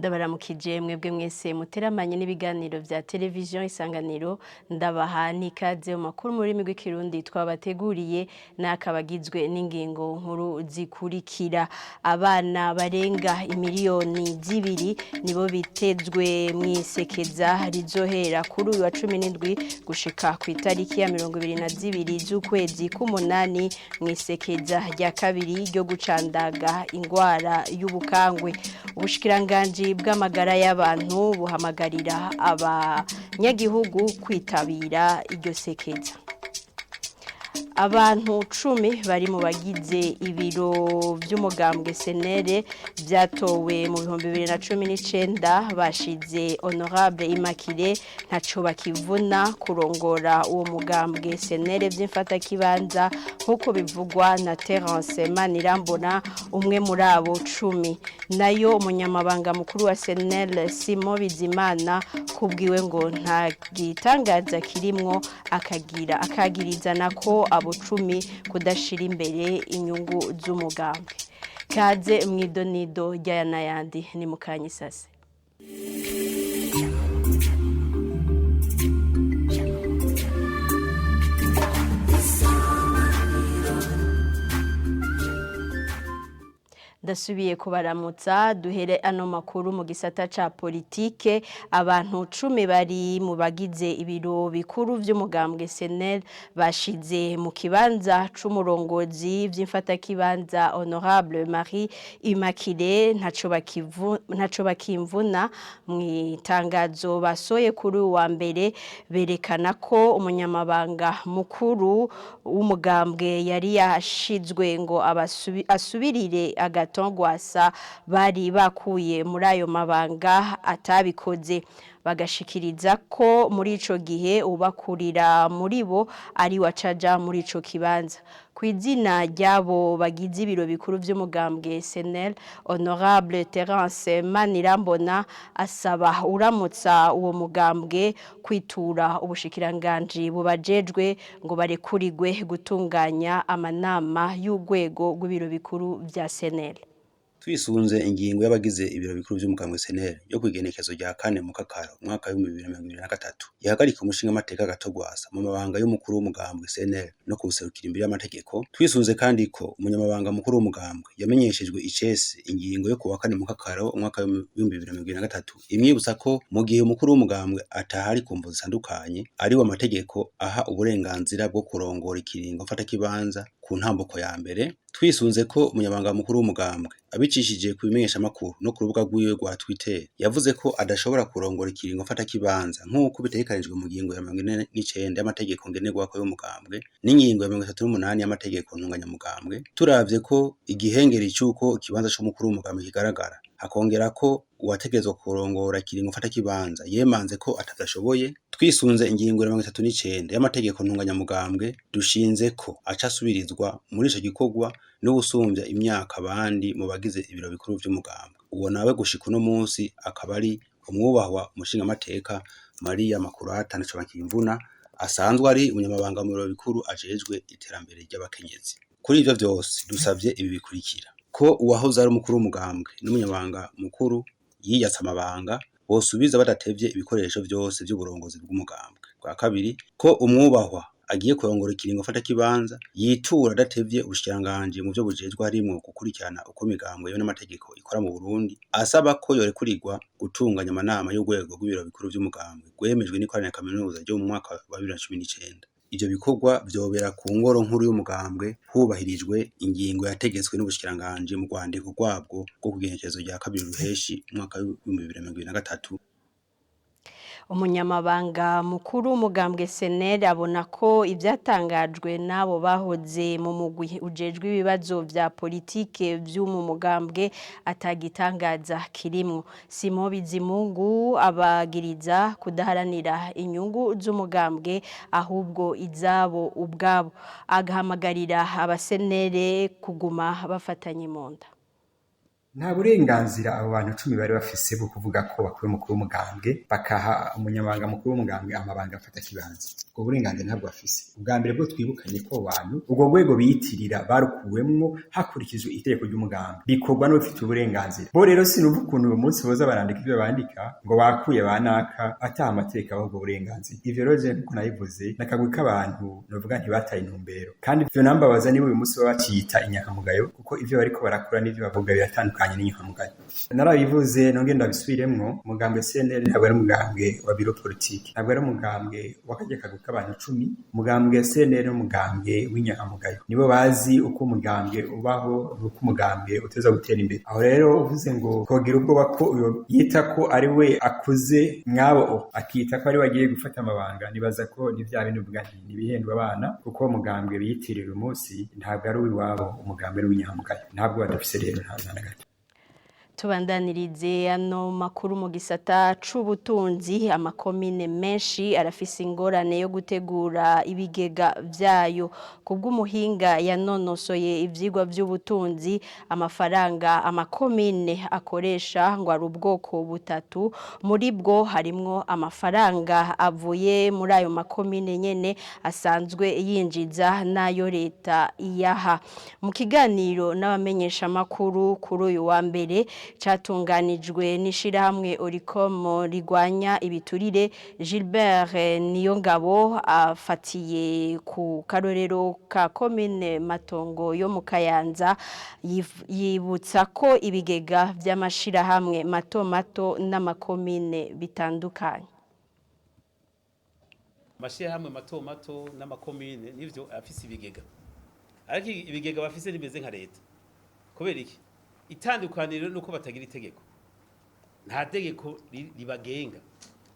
Ndabaramukije mwebwe mwese muteramanye n'ibiganiro vya televiziyo Isanganiro, ndabaha n'ikaze mu makuru mu rurimi rw'ikirundi twabateguriye n'akabagizwe n'ingingo nkuru zikurikira. Abana barenga imiliyoni 2 nibo bitezwe mw'isekeza rizohera kuri uyu wa 17 gushika ku itariki ya 22 z'ukwezi k'umunani, mw'isekeza rya kabiri ryo gucandaga ingwara y'ubukangwe. Ubushikiranganji bw'amagara y'abantu buhamagarira abanyagihugu kwitabira iryo sekeza. Abantu 10 bari mu bagize ibiro vy'umugambwe CNL vyatowe mu 2019 bashize Honorable Immaculée Ntaco Bakivuna kurongora uwo mugambwe CNL vy'imfatakibanza, nk'uko bivugwa na Terence Manirambona, umwe muri abo 10. Nayo umunyamabanga mukuru wa CNL, Simon Bizimana, kubwiwe ngo nta gitangaza kirimwo, akagira akagiriza nako abo 10 kudashira imbere inyungu z'umugambwe. Kaze mw'idonido ry'aya n'ayandi ni mukanyisase. Ndasubiye kubaramutsa. Duhere ano makuru mu gisata ca politike. Abantu 10 bari mu bagize ibiro bikuru vy'umugambwe CNL bashize mu kibanza c'umurongozi vy'imfatakibanza Honorable Marie Immaculée Ntaco Bakimvuna. Mw'itangazo basoye kuri uwa mbere, berekana ko umunyamabanga mukuru w'umugambwe yari yashizwe ngo asubirire Agathon Rwasa bari bakuye muri ayo mabanga atabikoze, bagashikiriza ko muri ico gihe ubakurira muri bo ari wacaja muri ico kibanza. Ku izina ry'abo bagize ibiro bikuru vy'umugambwe CNL, Honorable Terence Manirambona asaba uramutsa uwo mugambwe kwitura ubushikiranganji bubajejwe ngo barekurirwe gutunganya amanama y'urwego rw'ibiro bikuru vya CNL. Twisunze ingingo y'abagize ibiro bikuru vy'umugambwe CNL yo kw'igenekezo rya 4 Mukakaro umwaka w'2023 ihagarika umushingamateka Agathon Rwasa mu mabanga y'umukuru w'umugambwe CNL no kuwuserukira imbere y'amategeko, twisunze kandi ko umunyamabanga mukuru w'umugambwe yamenyeshejwe icese ingingo yo kuwa 4 Mukakaro umwaka w'2023 imwibutsa ko mu gihe umukuru w'umugambwe atahari ku mvo zitandukanye, ariwe amategeko aha uburenganzira bwo kurongora ikiringo mfatakibanza ku ntambuko ya mbere, twisunze ko umunyamabanga mukuru w'umugambwe abicishije ku bimenyeshamakuru no ku rubuga rwiwe rwa Twitter yavuze ko adashobora kurongora ikiringo mfatakibanza nk'uko bitegekanijwe mu ngingo ya 49 y'amategeko ngenerwako y'umugambwe n'ingingo ya 38 y'amategeko ntunganyamugambwe, turavye ko igihengeri c'uko ikibanza c'umukuru w'umugambwe kigaragara, hakongera ko uwategerezwa kurongora ikiringo mfatakibanza yemanze ko atadashoboye, twisunze ingingo ya 39 y'amategeko ntunganyamugambwe, dushinze ko aca asubirizwa muri ico gikorwa n'uwusumvya imyaka abandi mu bagize ibiro bikuru vy'umugambwe. Uwo nawe gushika uno munsi akaba ari umwubahwa umushingamateka Maria Makurata Ntacobakimvuna, asanzwe ari umunyamabanga mu biro bikuru ajejwe iterambere ry'abakenyezi. Kuri ivyo vyose dusavye ibi bikurikira: ko uwahoze ari umukuru w'umugambwe n'umunyamabanga mukuru yiyatse amabanga bosubiza badatevye ibikoresho vyose vy'uburongozi bw'umugambwe. Bwa kabiri, ko umwubahwa agiye kurongora ikiringo mfatakibanza yitura adatevye ubushikiranganji mu vyo bujejwe, harimwo gukurikirana uko imigambwe yemewe n'amategeko ikora mu Burundi, asaba ko yorekurirwa gutunganya amanama y'urwego rw'ibiro bikuru vy'umugambwe rwemejwe n'ikoraniro kaminuza ryo mu mwaka wa 2019. Ivyo bikorwa vyobera ku ngoro nkuru y'umugambwe hubahirijwe ingingo yategetswe n'ubushikiranganji mu rwandiko rwabwo rwo kw'igenekerezo rya 2 Ruheshi umwaka w'2023. Umunyamabanga mukuru w'umugambwe CNL abona ko ivyatangajwe n'abo bahoze mu mugwi ujejwe ibibazo vya politike vy'umu mugambwe atagitangaza kirimwo. Simon Bizimungu abagiriza kudaharanira inyungu z'umugambwe ahubwo izabo ubwabo, agahamagarira abasenere kuguma bafatanye mu nda. Nta burenganzira abo bantu 10 bari bafise bwo kuvuga ko bakuye umukuru w'umugambwe bakaha umunyamabanga mukuru w'umugambwe amabanga afata kibanza. Ubwo burenganzira ntabwo bafise. Ubwa mbere bwo twibukanye ko bantu ubwo rwego biyitirira barukuwemwo hakurikijwe itegeko ry'umugambwe, bikorwa n'ufite uburenganzira. Bo rero sinumva ukuntu uyu munsi boza barandika ivyo bandika ngo bakuye banaka ataha amategeko aho ubwo burenganzira. Ivyo rero je nkuko nabivuze, nakagwi k'abantu novuga ntibataye intumbero, kandi ivyo nambabaza niba uyu munsi baba baciyita inyankamugayo, kuko ivyo bariko barakora n'ivyo bavuga biratandukanye n'inyankamugayo. Narabivuze nongeye ndabisubiremwo, umugambwe CNL ntabwo ari umugambwe wa biro politike, ntabwo ari umugambwe w'akarya kagwi k'abantu 10. Umugambwe CNL ni umugambwe w'inyankamugayo, nibo bazi uko umugambwe ubaho n'uko umugambwe uteza gutera imbere. Aho rero uvuze ngo kogira ubwoba ko uyo yita ko ari we akuze mwabo akita ko ari we agiye gufata amabanga, nibaza ko ni vya bintu uvuga nti nibihendwa abana, kuko umugambwe biyitirira uyu munsi ntabwo ari uw'iwabo, umugambwe ni uw'inyankamugayo, ntabwo badafise rero nta na gato. Tubandanirize ano makuru mu gisata c'ubutunzi. Amakomine menshi arafise ingorane yo gutegura ibigega vyayo. Kubw'umuhinga yanonosoye ivyigwa vy'ubutunzi, amafaranga amakomine akoresha ngo ari ubwoko butatu. Muri bwo harimwo amafaranga avuye muri ayo makomine nyene asanzwe yinjiza n'ayo leta iyaha. Mu kiganiro n'abamenyesha makuru kuri uyu wa mbere catunganijwe n'ishirahamwe Oricom rigwanya ibiturire, Gilbert Niyongabo afatiye ku karorero ka komine Matongo yo mu Kayanza, yibutsa ko ibigega vy'amashirahamwe mato mato n'amakomine bitandukanye. Amashirahamwe mato mato n'amakomine nivyo afise ibigega, ariko ibigega bafise ntibimeze nka leta. Kubera iki? Itandukaniro nuko batagira itegeko, nta tegeko ribagenga,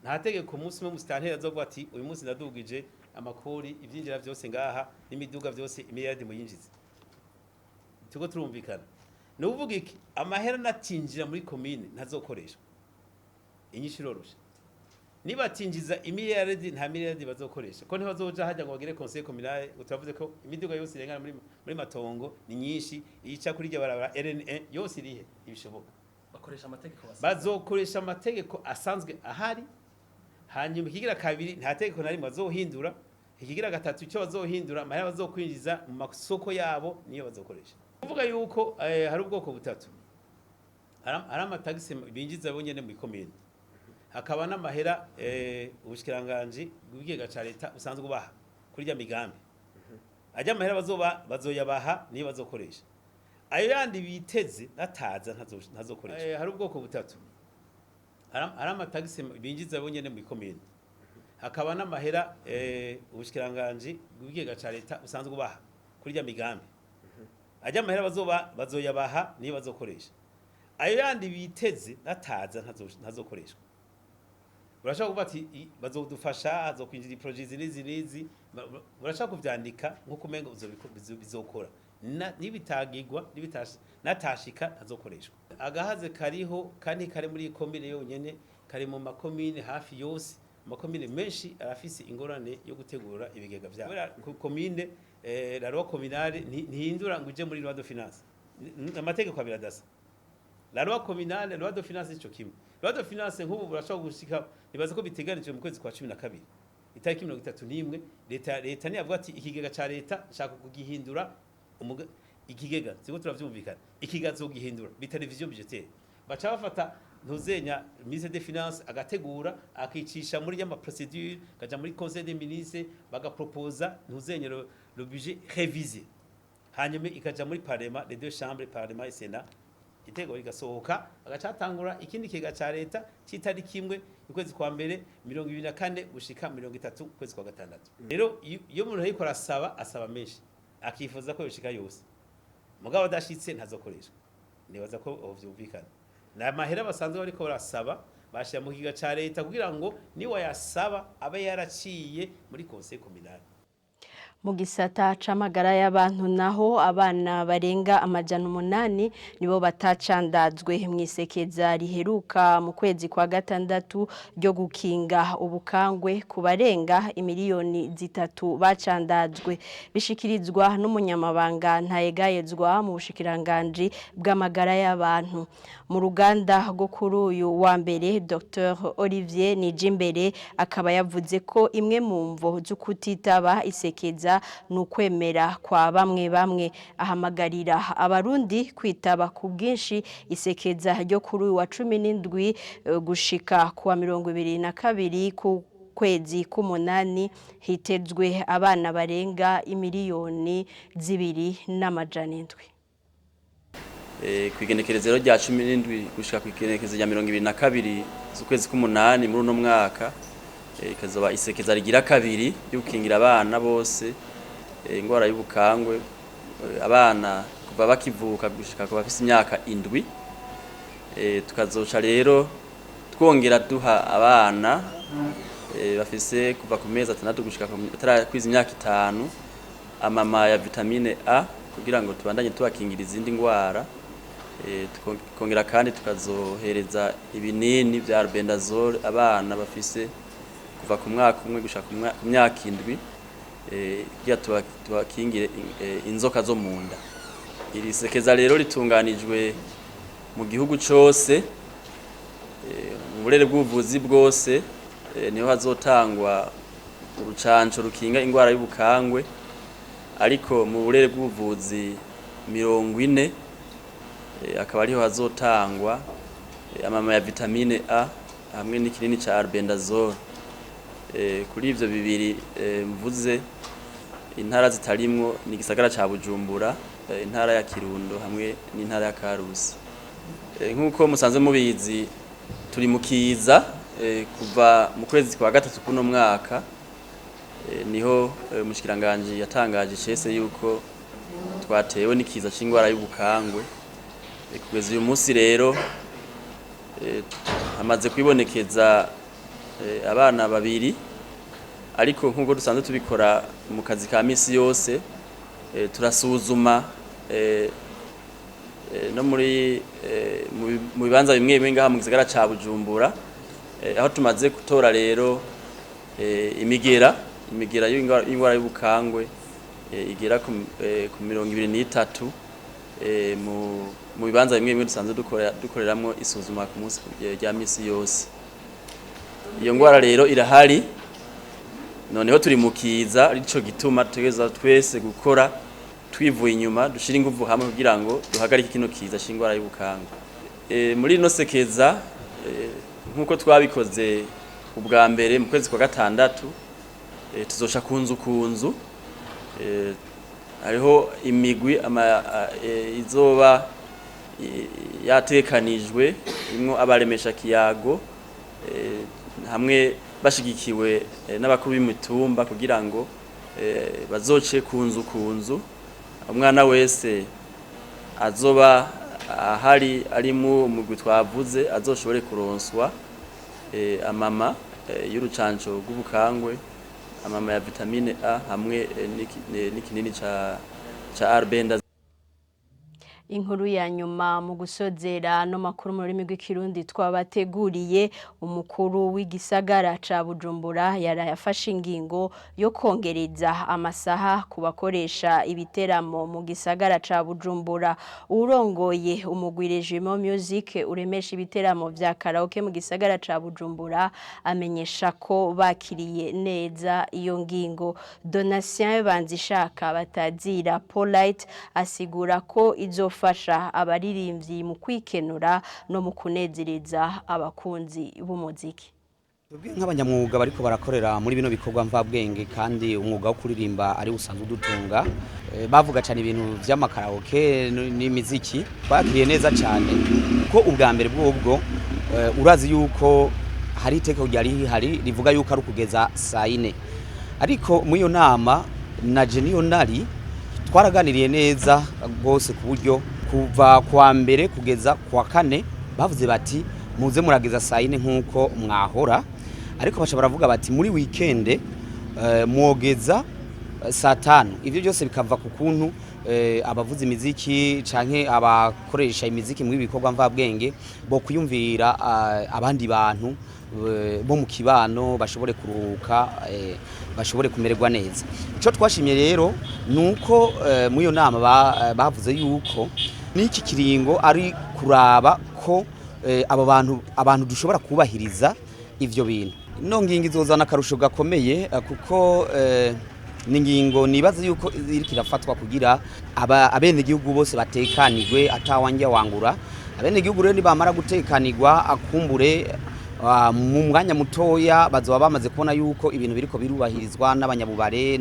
nta tegeko umunsi umwe musitanteri azovuga ati uyu munsi ndadugije amakori, ivyinjira vyose ngaha n'imiduga vyose imiliyardi muyinjize. Tuko turumvikana? Ni ukuvuga iki? Amahera natinjira muri komine ntazokoreshwa. Inyishu iroroshe: niba atinjiza imiliyardi, nta miliyardi bazokoresha, ko ntibazoja hajya ngo bagire conseil communal ngo turavuze ko imiduga yose irengana muri Matongo ni nyinshi, ica kuri iryo barabara RN1 yose irihe, ntibishoboka. Bakoresha amategeko basanzwe. Bazokoresha amategeko asanzwe ahari. Hanyuma ikigira kabiri, nta tegeko na rimwe bazohindura. Ikigira gatatu, icyo bazohindura, amahera bazokwinjiza mu masoko yabo niyo bazokoresha. Kuvuga yuko hari ubwoko butatu: hari amatagisi binjiza bo nyene mu ikomine, hakaba n'amahera ubushikiranganji bw'ikigega ca leta busanzwe bubaha kuri rya migambi. Ajya amahera bazoba bazoyabaha niyo bazokoresha. Ayo yandi biteze nataza ntazokoresha. Hari ubwoko butatu: hari amatagisi binjiza bo nyene mu ikomine, hakaba n'amahera ubushikiranganji bw'ikigega ca leta busanzwe bubaha kuri rya migambi. Ajya amahera bazoba bazoyabaha niyo bazokoresha. Ayo yandi biteze nataza ntazokoreshwa. Urashobora kuvuga ati bazodufasha, hazokwinjira i projets izi n'izi n'izi, urashobora kuvyandika nk'uko umenga bizokora. Nibitagirwa natashika ntazokoreshwa. Agahaze kariho kandi kari muri iyi komine yonyene, kari mu makomine hafi yose. Amakomine menshi arafise ingorane yo gutegura ibigega vyabo. Kubera komine la loi communale ntihindura ngo ije muri loi de finance. Amategeko abiri adasa. La loi communale, loi de finance ico kimwe. Loi de finance nk'ubu burashobora gushika, nibaza ko biteganijwe mu kwezi kwa 12 itariki 31, leta niyavuga ati ikigega ca leta nshaka kugihindura, ikigega siko turavyumvikana, ikigega zogihindura bita révision budgétaire. Baca bafata ntuzenya ministre des finances agategura, akicisha muri y'ama procédure, kaja muri conseil des ministres, bagaproposa ntuzenya le budget révisé, hanyuma ikaja muri parlement, les deux chambres, parlement et sénat, itego rigasohoka, agacatangura ikindi kigega ca leta c'itariki 1 ukwezi kwa mbere 2024 gushika 30 ukwezi kwa gatandatu. Rero iyo umuntu ariko arasaba, asaba menshi, akifuza ko yoshika yose, mugabo adashitse ntazokoreshwa. Nibaza ko aho vyumvikana. Ni amahera basanzwe bariko barasaba, bashira mu kigega ca leta kugira ngo niwayasaba abe yaraciye muri conseil communal. Mu gisata c'amagara y'abantu naho, abana barenga 800 nibo batacandazwe mw'isekeza riheruka mu kwezi kwa gatandatu ryo gukinga ubukangwe, ku barenga imiliyoni 3 bacandazwe. Bishikirizwa n'umunyamabanga ntayegayezwa mu bushikiranganji bw'amagara y'abantu mu ruganda rwo kuri uyu wa mbere. Dr Olivier Nijimbere akaba yavuze ko imwe mu mvo z'ukutitaba isekeza ni ukwemera kwa bamwe bamwe. Ahamagarira Abarundi kwitaba ku bwinshi isekeza ryo kuri uyu wa 17 gushika kuwa 22 ku kwezi k'umunani. Hitezwe abana barenga imiliyoni 2 700. Kw'igenekerezo rya 17 gushika kw'igenekerezo rya 22 z'ukwezi k'umunani muri uno mwaka, ikazoba isekeza rigira kabiri ryo gukingira abana bose ingwara y'ubukangwe, abana kuva bakivuka gushika ku bafise imyaka 7. Tukazoca rero twongera duha abana bafise kuva ku mezi 6 gushika kwiza imyaka 5 amama ya vitamine A, kugira ngo tubandanye tubakingira izindi ngwara. Tukongera kandi tukazohereza ibinini vya albendazole abana bafise kuva ku mwaka 1 gushika ku myaka 7, kugira tubakingire inzoka zo mu nda. Iri sekeza rero ritunganijwe mu gihugu cose, mu burere bw'ubuvuzi bwose niho hazotangwa urucanco rukinga ingwara y'ubukangwe, ariko mu burere bw'ubuvuzi 40 akaba ariho hazotangwa amama ya vitamine A hamwe n'ikinini ca albendazole. Kuri ivyo bibiri mvuze, intara zitarimwo ni igisagara ca Bujumbura, intara ya Kirundo hamwe n'intara ya Karusi. Nk'uko musanzwe mubizi, turi mu kiza kuva mu kwezi kwa gatatu kuno mwaka. Niho umushikiranganji yatangaje icese yuko twatewe n'ikiza c'ingwara y'ubukangwe. Kugeza uyu munsi rero hamaze kwibonekeza abana babiri, ariko nk'uko dusanzwe tubikora mu kazi ka misi yose, turasuzuma no muri mu bibanza bimwe bimwe ngaha mu gisagara ca Bujumbura, aho tumaze gutora rero imigera y'ingwara y'ubukangwe igera ku 23 mu bibanza bimwe bimwe dusanzwe dukoreramwo isuzuma ku munsi rya misi yose. Iyo ngwara rero irahari, noneho turi mu kiza, arico gituma tutegerezwa twese gukora twivuye inyuma, dushira inguvu hamwe kugira ngo duhagarike kino kiza c'ingwara y'ubukangwe. Muri ino sekeza, nk'uko twabikoze ubwa mbere mu kwezi kwa gatandatu, tuzoca ku nzu ku nzu. Hariho imigwi izoba yatekanijwe imwo abaremesha kiyago hamwe bashigikiwe n'abakuru b'imitumba, kugira ngo bazoce ku nzu ku nzu. Umwana wese azoba ahari ari mu mugwi twavuze azoshobore kuronswa amama y'urucanco rw'ubukangwe, amama ya vitamine A hamwe n'ikinini ca albenda. Inkuru ya nyuma mu gusozera no makuru mu rurimi rw'Ikirundi twabateguriye: umukuru w'igisagara ca Bujumbura yarayafashe ingingo yo kongereza amasaha ku bakoresha ibiteramo mu gisagara ca Bujumbura. Urongoye umugwi Regimo Music uremesha ibiteramo vya karaoke mu gisagara ca Bujumbura amenyesha ko bakiriye neza iyo ngingo. Donatien Banzishaka batazira Polite asigura ko izofasha abaririmbyi mu kwikenura no mu kunezereza abakunzi b'umuziki. Twebwe nk'abanyamwuga bariko barakorera muri bino bikorwa mvabwenge, kandi umwuga wo kuririmba ari usanzwe udutunga, bavuga cyane ibintu vy'amakaraoke n'imiziki, twakiriye neza cyane ko ubwa mbere bwobwo urazi yuko hari itegeko ryari rihari rivuga yuko ari ukugeza saa 4, ariko muri iyo nama naje niyo nari twaraganiriye neza rwose, ku buryo kuva kuwa mbere kugeza kuwa kane bavuze bati: "Muze murageza saa 4 nk'uko mwahora." Ariko baca baravuga bati: "Muri weekend mwogeza saa 5. Ivyo byose bikava ku kuntu abavuza imiziki canke abakoresha imiziki mu bikorwa mvabwenge bo kuyumvira abandi bantu bo mu kibano bashobore kuruhuka, bashobore kumererwa neza. Ico twashimye rero nuko muri iyo nama bavuze yuko n'iki kiringo ari kuraba ko abo bantu abantu dushobora kubahiriza ivyo bintu. Ino ngingo izozana akarusho gakomeye, kuko ni ingingo nibaza yuko iriko irafatwa kugira abenegihugu bose batekanirwe atawanjya wangura. Abenegihugu rero nibamara gutekanirwa akumbure mu mwanya mutoya bazoba bamaze kubona yuko ibintu biriko birubahirizwa n'abanyabubare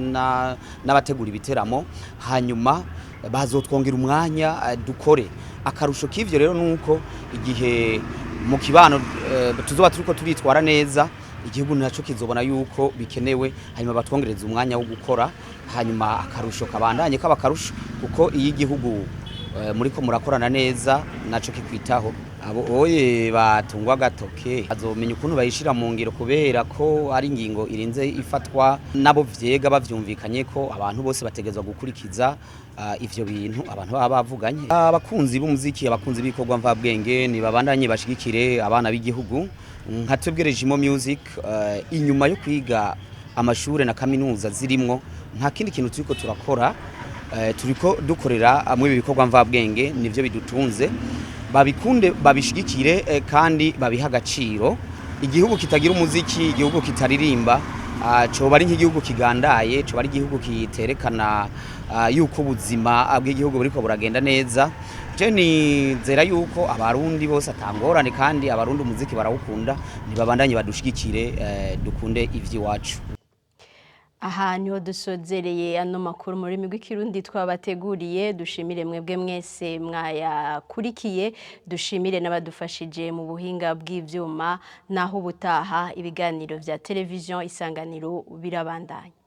n'abategura ibiteramo, hanyuma bazotwongera umwanya dukore. Akarusho k'ivyo rero nuko igihe mu kibano tuzoba turiko turitwara neza, igihugu naco kizobona yuko bikenewe, hanyuma batwongereza umwanya wo gukora, hanyuma akarusho kabandanye kaba akarusho, kuko iyo igihugu muriko murakorana neza naco kikwitaho. Abo oye batungwa gatoke azomenya ukuntu bayishira mu ngiro, kubera ko ari ingingo irinze ifatwa nabo vyega bavyumvikanye ko abantu bose bategezwa gukurikiza ivyo bintu abantu baba bavuganye. Abakunzi b'umuziki, abakunzi b'ibikorwa mvabwenge nibabandanye bashigikire abana b'igihugu nka twebwe Regimo Music. Inyuma yo kwiga amashure na kaminuza zirimwo, nta kindi kintu turiko turakora, turiko dukorera muri ibi bikorwa mvabwenge, nivyo bidutunze. Babikunde, babishigikire kandi babiha agaciro. Igihugu kitagira umuziki, igihugu kitaririmba, coba ari nk'igihugu kigandaye, coba ari igihugu kiterekana yuko ubuzima bw'igihugu buriko buragenda neza. Je nizera yuko abarundi bose atangorane, kandi abarundi umuziki barawukunda, ntibabandanye badushigikire, dukunde ivy'iwacu. Aha niho dusozereye ano makuru mu rurimi rw'ikirundi twabateguriye. Dushimire mwebwe mwese mwayakurikiye, dushimire n'abadufashije mu buhinga bw'ivyuma. Naho ubutaha, ibiganiro vya televiziyo Isanganiro birabandanya.